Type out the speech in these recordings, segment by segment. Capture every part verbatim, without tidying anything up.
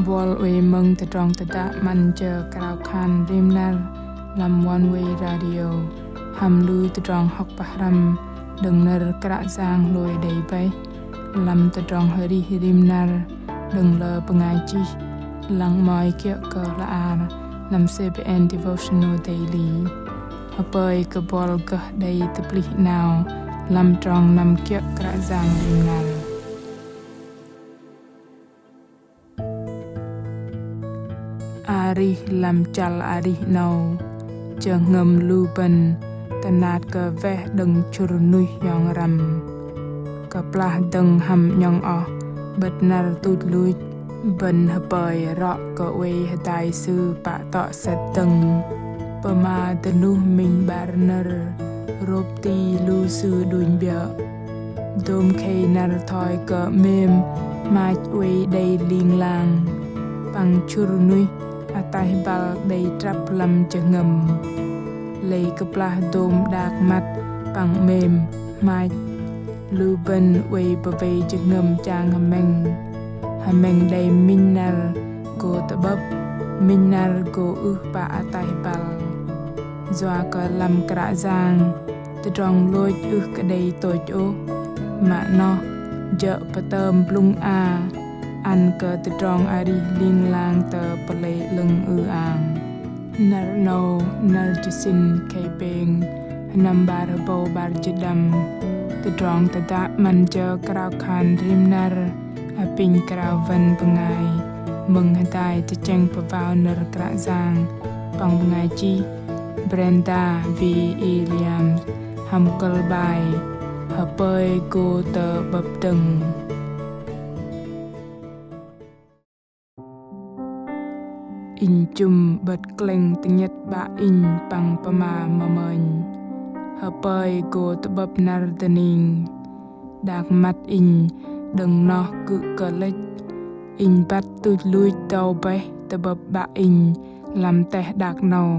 Buăl oei mơ̆ng tơdrong tơdă 'Măn jơ krao khan rim năr lăm Oneway Radio hăm lu tơdrong hŏk pơhrăm đơ̆ng nơ̆r Kră Yang hlôi đei bơih lăm tơdrong arih rim năr đơ̆ng lơ bơngai chih, lăng mă kiơ̆ kơ hla bơar lăm C B N Devotional Daily. Hơpơi kơ buăl gơh đei tơplih 'nao lăm trong năm kiơ̆ Kră Yang rim năr. Arih lăm chăl arih 'nâu, jơhngơ̆m lu bơ̆n tơnat kơ weh đơ̆ng chŭr nuih hiong răm. Kơplah dơ̆ng hăm 'nhŏng oh 'bơ̆t năr tuch luch, bơ̆n hơpơi rŏ kơ oei hơdai sư pă tŏ sĕt dơ̆ng. Pơma dơnuh minh 'bar nơ̆r rôp ti lu sư đunh 'biơ̆. Dôm khei năr thoi kơ 'mêm hmach oei đei ling lang, păng chŭr nuih ataih băl đei trăp lăm jơhngơ̆m. Lei kơplah dôm đak măt păng 'mêm hmach, lu bơ̆n oei pơwei jơhngơ̆m chang hơmĕng. Hơmĕng đei minh năr gô tơ'bơ̆p, minh năr gô ưh pă ataih băl. Yua kơ lăm Kră Yang, tơdrong lôch ưh kơ đei tôch ôh, mă noh jơ̆ pơtơm blŭng a ăn kơ tơdrong arih ling lang tơ pơlei 'lơ̆ng ư-ang. Năr 'nâu, năr jơsĭn khei pêng, sơnăm 'bar hơbâu 'bar jĭt đăm. Tơdrong tơdă 'Măn jơ krao khan rim năr, apinh krao wăn bơngai mơ̆ng hơdai tơchĕng pơwao nơ̆r Kră Yang păng bơngai chih Brenda Williams hăm kơ̆l bai Hơpơi gô tơ'bơ̆p dơ̆ng. Inh chŭm 'bơ̆t klĕng tơnhĕt 'bă inh păng pơma mơmơnh: Hơpơi gô tơ'bơ̆p năr dơning. Đak măt inh đơ̆ng noh kư̆m kơ lĕch. Inh băt tuch luch dâu bơih tơ'bơ̆p 'bă inh lăm teh đak 'nâu.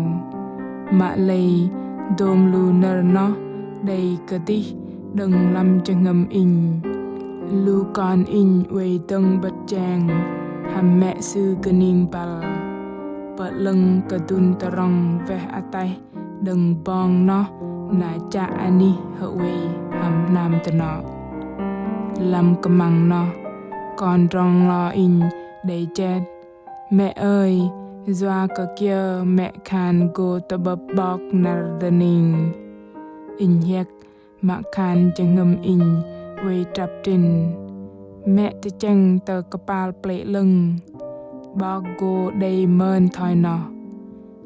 Mă lei dôm lu nơ̆r noh đei kơdih đơ̆ng lăm jơhngơ̆m inh. Lu kon inh oei dơ̆ng 'bơ̆t jeng hăm mĕ sư kơning băl. Pơ'lơ̆ng kơdŭn tơrŏng weh ataih đơ̆ng bong noh na chă anih hơwei hăm hnam dơnŏ. Lăm kơmăng noh, kon drŏng lo inh đei jet: Mĕ ơi, yua kơ kiơ mĕ khan gô tơ'bơ̆p 'bok năr dơning? Inh hiĕk mă khan jơhngơ̆m inh oei trăp trĭn. Mĕ tơchĕng tơ kơpal pơlei 'lơ̆ng: ‘Bok gô đei mơn thoi noh.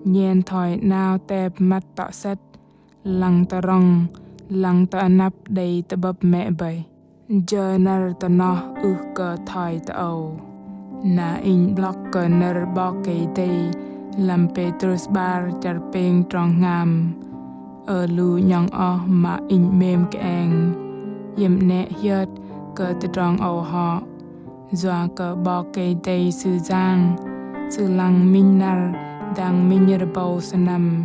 Nhen thoi 'nao tep măt tŏ sĕt, lăng tơrŏng, lăng tơ anăp đei tơ'bơ̆p mĕ bơih. Jơ năr tơ noh ưh kơ thoi tơ âu.’ Na inh 'blŏk kơ nơ̆r 'Bok Kei-Dei lăm Pêtrôs 'bar chăl pêng trong hngam: Ơ lu 'nhŏng oh mă inh 'mêm kơeng, iĕm 'nĕ hiơt kơ tơdrong âu hŏ. Yua kơ 'Bok Kei-Dei Sư Yang, Sư lăng minh năr dang minh rơbâu sơnăm.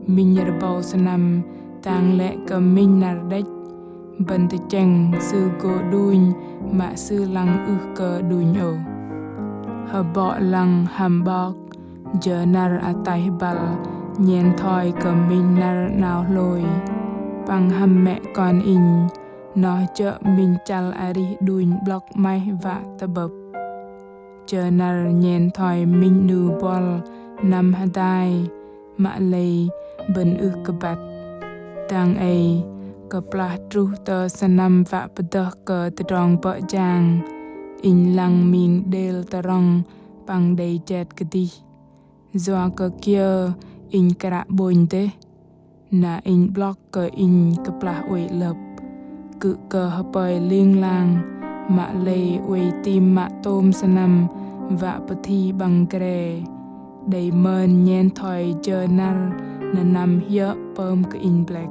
Minh rơbâu sơnăm dang lĕ kơ minh năr đĕch. Bơ̆n tơchĕng Sư gô đunh mă Sư lăng ưh kơ đunh ôh. Hơbŏ lăng hăm 'bok, jơ năr ataih băl nhen thoi kơ minh năr 'nao hlôi. Păng hăm mĕ kon inh, noh jơ̆ minh chăl arih đunh 'blŏk 'maih wă tơ'bơ̆p. Jơ năr nhen thoi minh 'nu buăl năm hơdai, mă lei bơ̆n ưh kơ băt. Dang ei, kơplah truh tơ sơnăm wă pơdơh kơ tơdrong bơ̆ jang, inh lăng ming đêl tơrŏng păng đei jet kơdih. Yua kơ kiơ inh kră 'bônh dêh? Na inh 'blŏk kơ inh kơplah oei 'lơ̆p. Kư̆m kơ hơpơi ling lang, mă lei oei tam mă tôm sơnăm wă pơthi 'băng gre, đei mơn nhen thoi jơ năr nơnăm hiơ̆ pơm kơ inh blĕk.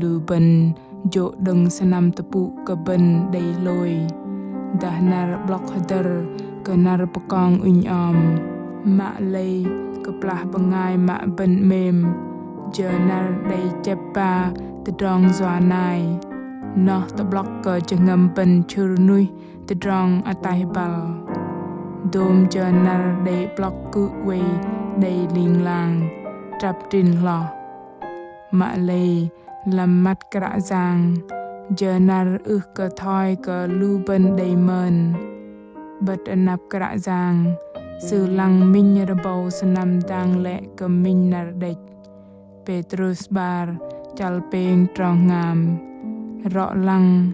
Lu bơ̆n jô̆ đơ̆ng sơnăm tơpŭ kơ bơ̆n đei hlôi, dah năr 'blŏk hơdơ̆r kơ năr pơkong ŭnh om. Mă lei kơplah bơngai mă bơ̆n 'mêm, jơ năr đei chĕp ba tơdrong yua nai, noh tơ'blŏk kơ jơhngơ̆m bơ̆n chhŭr nuih tơdrong ataih băl. Dôm jơ năr đei 'blŏk kư̆ oei đei ling lang, trăp trĭn hloh. Mă lei lăm măt Kră Yang, jơ năr ưh kơ thoi kơ lu bơ̆n đei mơn. 'Bơ̆t anăp Kră Yang, Sư lăng minh rơbâu sơnăm dang lĕ kơ minh năr đĕch. Pêtrus 'bar chăl pêng trong hngam. Rŏ lăng,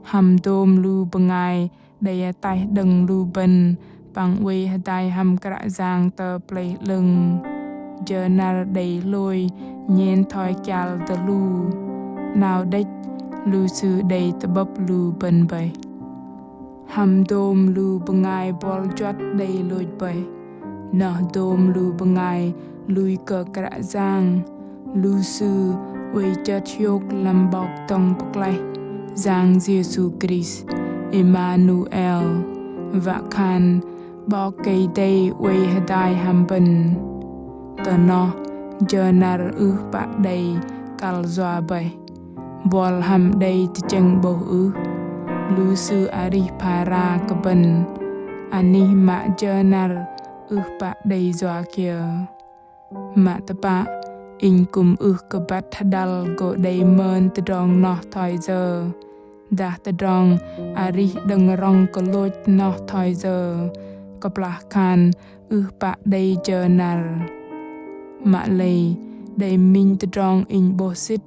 hăm dôm lu bơngai đei ataih đơ̆ng lu bơ̆n păng oei hơdai hăm Kră Yang tơ Pơlei 'Lơ̆ng. Jơ năr đei hlôi nhen thoi kial tơhlu. 'Nao đĕch, lu sư đei tơ'bơ̆p lu bơ̆n bơih. Hăm dôm lu bơngai buăl juăt đei lôch bơih. Noh dôm lu bơngai lui kơ Kră Yang, lu sư oei chơt hiôk lăm 'Bok dŏng pơklaih, Yang Yêsu Krist, Emanuel, wă khan 'Bok Kei-Dei oei hơdai hăm bơ̆n. Tơ noh, jơ năr ưh pă đei kăl yua bơih. Buăl hăm đei tơchĕng 'bôh ưh? Lu sư arih phara kơ bơ̆n, anih mă jơ năr ưh pă đei yua kiơ. Mă tơpă, inh kư̆m ưh kơ băt hơdăl gô đei mơn tơdrong noh thoi yơ, dah tơdrong arih đơ̆ng rŏng kơ lôch noh thoi yơ, kơplah khan ưh pă đei jơ năr. Mă lei, đei minh tơdrong inh 'bôh sĭt.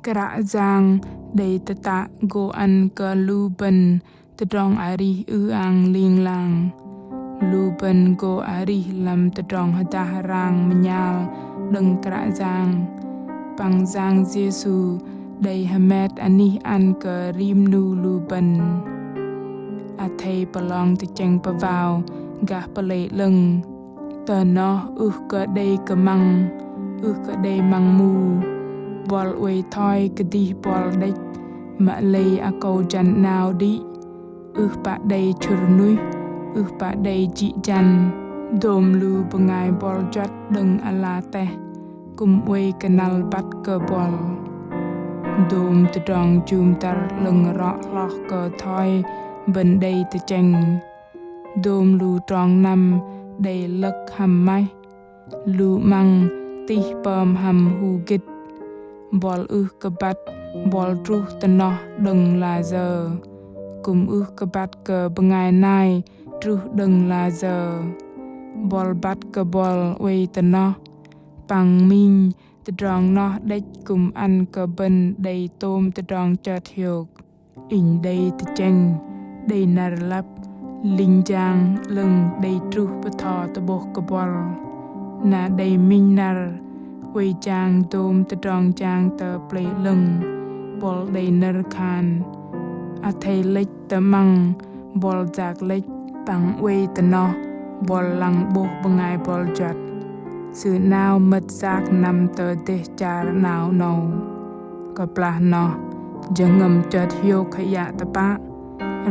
Kră Yang đei tơtă gô ăn kơ lu bơ̆n tơdrong arih ư-ang ling lang. Lu bơ̆n gô arih lăm tơdrong hơdah rang mơnhal đơ̆ng Kră Yang. Păng Yang Yêsu đei hơmet anih ăn kơ rim 'nu lu bơ̆n. Athei pơlong tơchĕng pơwao gah Pơlei 'Lơ̆ng. Tơ noh ưh kơ đei kơmăng, ưh kơ đei măng mu. Buăl oei thoi kơdih buăl đĕch, mă lei akâu jăn 'nao đĭ. Ưh pă đei chŭr nuih, ưh pă đei jĭ jăn. Dôm lu bơngai buăl juăt đơ̆ng ala teh kư̆m oei kơnăl băt kơ buăl. Dôm tơdrong jŭm dăr 'lơ̆ng rŏ hloh kơ thoi bơ̆n đei tơchĕng. Dôm lu trong năm đei lơ̆k hăm maih, lu 'măng tih pơm hăm hu gĭt. Buăl ưh kơ băt buăl truh tơ noh đơ̆ng la yơ, kư̆m ưh kơ băt kơ bơngai nai truh đơ̆ng la yơ. Buăl băt kơ buăl oei tơ noh, păng minh tơdrong noh đĕch kư̆m ăn kơ bơ̆n đei tôm tơdrong chơt hiôk. Inh đei tơchĕng, đei năr lăp, linh jang 'lơ̆ng đei truh bơtho tơ'bôh kơ buăl. Na đei minh năr, oei jang dôm tơdrong jang tơ Pơlei 'Lơ̆ng, buăl đei nơ̆r khan. Athei lĕch tơ 'măng, buăl yak lĕch, păng oei tơ noh, buăl lăng 'bôh bơngai buăl juăt. Sư 'nao mơ̆t yak năm tơ dêh char 'nao 'nâu. Kơplah noh, jơhngơ̆m chơt hiôk hơiă tơpă,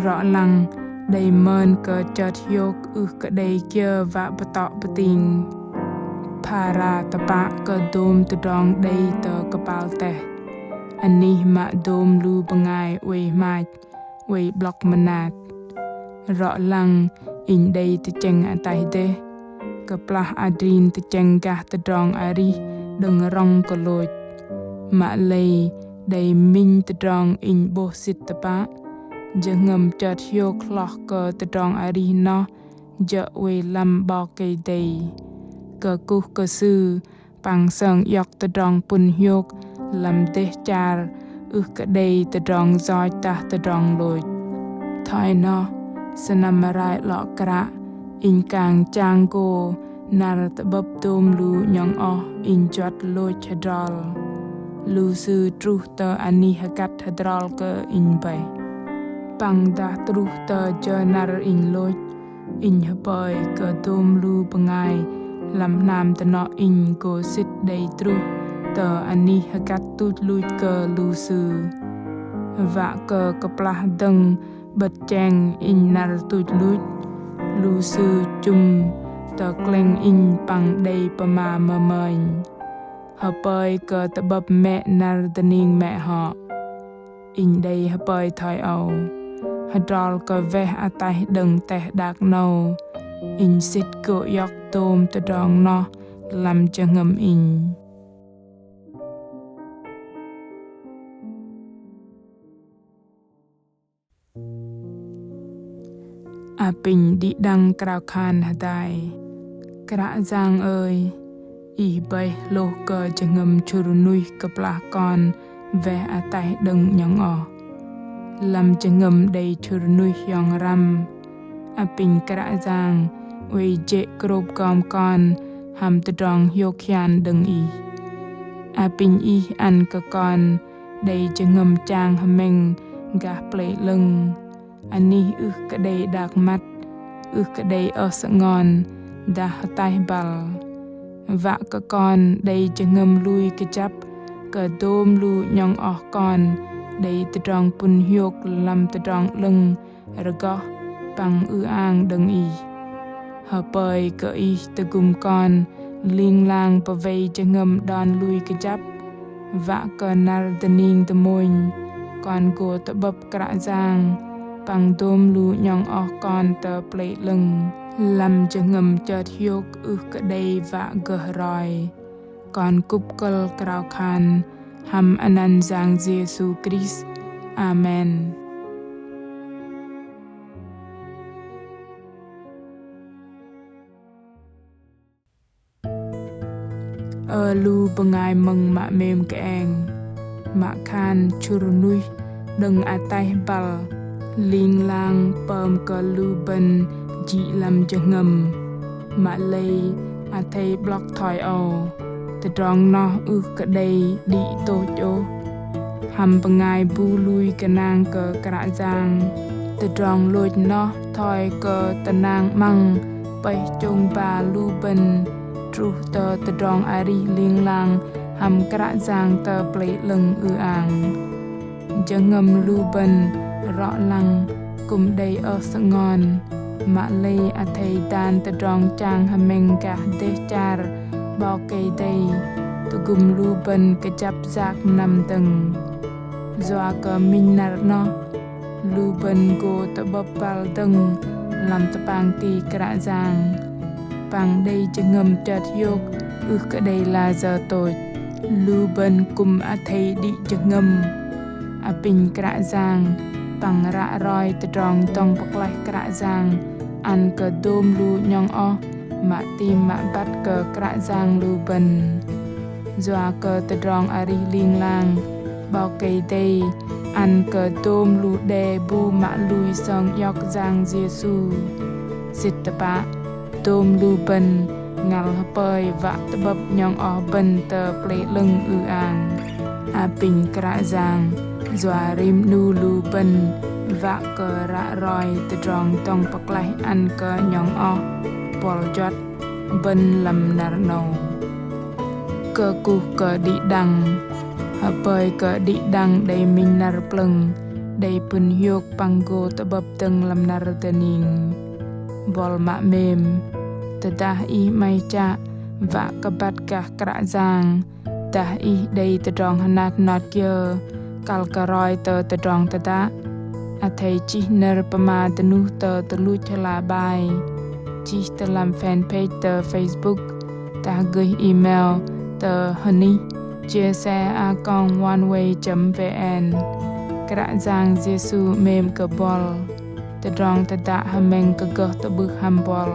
rŏ lăng đei mơn kơ chơt hiôk ưh kơ đei kiơ wă pơtŏ pơting. Phara tơpă kơ dôm tơdrong đei tơ kơpal teh. Anih mă dôm lu bơngai oei hmach, oei 'blŏk mơnat. Rŏ lăng inh đei tơchĕng ataih dêh, kơplah adrin tơchĕng gah tơdrong arih đơ̆ng rŏng kơ lôch. Mă lei đei minh tơdrong inh 'bôh sĭt tơpă, jơhngơ̆m chơt hiôk hloh kơ tơdrong arih noh jơ̆ oei lăm 'Bok Kei-Dei. Kơkuh kơ Sư, păng sơng iŏk tơdrong pŭn hiôk lăm dêh char ưh kơ đei tơdrong yoch dah tơdrong lôch. Thoi noh, sơnăm rai 'lŏ kră, inh kang chang gô năr tơ'bơ̆p dôm lu 'nhŏng oh inh juăt lôch hơdrol. Lu sư truh tơ anih hơgăt hơdrol kơ inh bơih. Păng dah truh tơ jơ năr inh lôch, inh hơpơi kơ dôm lu bơngai lăm hnam tơnŏ inh gô sĭt đei truh tơ anih hơgăt tuch luch kơ lu sư. Wă kơ kơplah dơ̆ng 'bơ̆t cheng inh năr tuch luch, lu sư chŭm tơ klĕng inh păng đei pơma mơmơnh. Hơpơi kơ tơ'bơ̆p mĕ năr dơning mĕ hŏ. Inh đei hơpơi thoi âu. Hơdrol kơ weh ataih đơ̆ng teh đak 'nâu, Inh sĭt gô iŏk dôm tơdrong noh lăm jơhngơ̆m inh. Apinh đĭ đăng krao khan hơdai. Kră Yang ơi, Ih bơih hlôh kơ jơhngơ̆m chŭr nuih kơplah kon weh ataih đơ̆ng 'nhŏng oh. Lăm jơhngơ̆m đei chŭr nuih hiong răm, apinh Kră Yang oei jê̆ krôp gom kon hăm tơdrong hiôk hian đơ̆ng Ih. Apinh Ih ăn kơ kon đei jơhngơ̆m chang hơmĕng gah Pơlei 'lơ̆ng. Anih ưh kơ đei đak măt, ưh kơ đei ơh sơngon, dah ataih băl. Wă kơ kon đei jơhngơ̆m lui kơjăp kơ dôm lu 'nhŏng oh kon đei tơdrong pŭn hiôk lăm tơdrong 'lơ̆ng rơgoh păng ư-ang đơ̆ng Ih. Hơpơi kơ Ih tơgŭm kon ling lang pơwei jơhngơ̆m đon lui kơjăp, wă kơ năr dơning dơmônh kon gô tơ'bơ̆p Kră Yang păng dôm lu 'nhŏng oh kon tơ Pơlei 'lơ̆ng. Lăm jơhngơ̆m chơt hiôk ưh kơ đei wă gơh roi. Kon kŭp kơ̆l krao khan hăm anăn Yang Yêsu Krist. Amen. Ơ lu bơngai mơ̆ng mă 'mêm kơeng, mă khan chŭr nuih đơ̆ng ataih băl ling lang pơm kơ lu bơ̆n jĭ lăm jơhngơ̆m. Mă lei athei 'blŏk thoi âu, tơdrong noh ưh kơ đei đĭ tôch ôh. Hăm bơngai bu lui gơnang kơ Kră Yang, tơdrong lôch noh thoi kơ tơnang 'măng pơih chông ba lu bơ̆n truh tơ tơdrong arih ling lang hăm Kră Yang tơ Pơlei 'lơ̆ng ư-ang. Jơhngơ̆m lu bơ̆n rŏ lăng kư̆m đei ơh sơngon, mă lei athei dan tơdrong chang hơmĕng gah dêh char 'Bok Kei-Dei tơgŭm lu bơ̆n kơjăp yak năm dơ̆ng. Yua kơ minh năr noh, lu bơ̆n gô tơ'bơ̆p băl dơ̆ng lăm tơpang ti Kră Yang. Păng đei jơhngơ̆m chơt hiôk ưh kơ đei layơ tôch. Lu bơ̆n kư̆m athei đĭ jơhngơ̆m. Apinh Kră Yang păng ră roi tơdrong dŏng pơklaih Kră Yang ăn kơ dôm lu 'nhŏng oh mă tam mă băt kơ Kră Yang lu bơ̆n. Yua kơ tơdrong arih ling lang 'Bok Kei-Dei ăn kơ dôm lu đe bu mă lui sơng iŏk Yang Yêsu. Sĭt tơpă, dôm lu bơ̆n ngăl hơpơi wă tơ'bơ̆p 'nhŏng oh bơ̆n tơ Pơlei 'lơ̆ng ư-ang. Apinh Kră Yang yua rim 'nu lu bơ̆n wă kơ ră roi tơdrong dŏng pơklaih ăn kơ 'nhŏng oh buăl juăt bơ̆n lăm năr 'nâu. Kơkuh kơ đĭ đăng, hơpơi kơ đĭ đăng đei minh năr plơ̆ng, đei pŭn hiôk păng gô tơ'bơ̆p dơ̆ng lăm năr dơning. Buăl mă 'mêm, tơdah ih 'maih chă wă kơ băt gah Kră Yang, dah ih đei tơdrong hơnat hơnot kiơ kăl kơ roi tơ tơdrong tơdă, athei chih nơ̆r pơma dơnuh tơ tơluch hla bơar, chih tơ lăm fanpage tơ Facebook, dah gơih email tơ hơnih chia sẻ a còng oneway chấm vn. Kră Yang Yêsu 'mêm kơ buăl. Tơdrong tơdă hơmĕng kơ gơh tơ'bưh hăm buăl.